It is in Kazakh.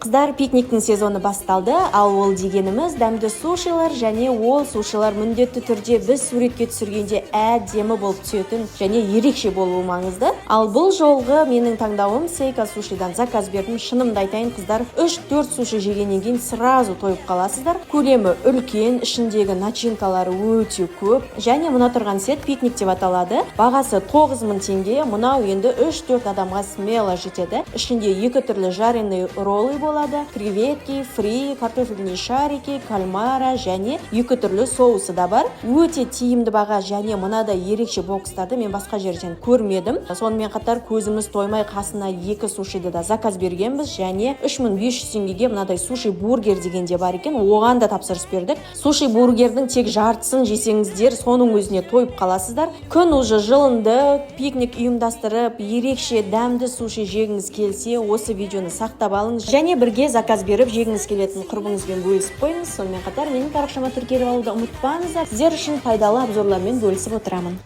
Қыздар, пикниктің сезоны басталды. Ал ол дегеніміз дәмді сушилар және ол сушилар міндетті түрде біз суретке түсіргенде әдемі болып түсетін және ерекше болуы маңызды. Ал бұл жолғы менің таңдауым Сейка Сушидан заказ бердім. Шынымды айтайын, қыздар, 3-4 суши жегеннен кейін сразу тойып қаласыздар. Көлемі үлкен, ішіндегі начинкалары өте көп. Және мына тұрған сет «Пикник» деп аталады. Бағасы 9000 теңге. Мынау енді 3-4 адамға смело жетеді. Ішінде екі түрлі жареный роллы болады, креветки, фри, картофельные шарики, кальмара және екі түрлі соусы да бар. Өте тиімді баға және мынадай ерекше бокстарды мен басқа жерден көрмедім. Сонымен қатар көзіміз тоймай, қасына екі сушиді да заказ бергенбіз. Және 3500 теңгеге мынадай суши бургер деген де бар екен, оған да тапсырыс бердік. Суши бургердің тек жартысын жесеңіздер, соның өзіне тойып қаласыздар. Күн уже жылынды. Пикник ұйымдастырып, ерекше дәмді суши жегіңіз келсе, осы видеоны сақтап алыңыз және бірге заказ беріп жегіңіз келетін құрбыңызбен бөлісіп қойыңыз. Сонымен қатар менің парақшама тіркеліп алуды ұмытпаңыздар. Сіздер үшін пайдалы обзорлармен бөлісіп отырамын.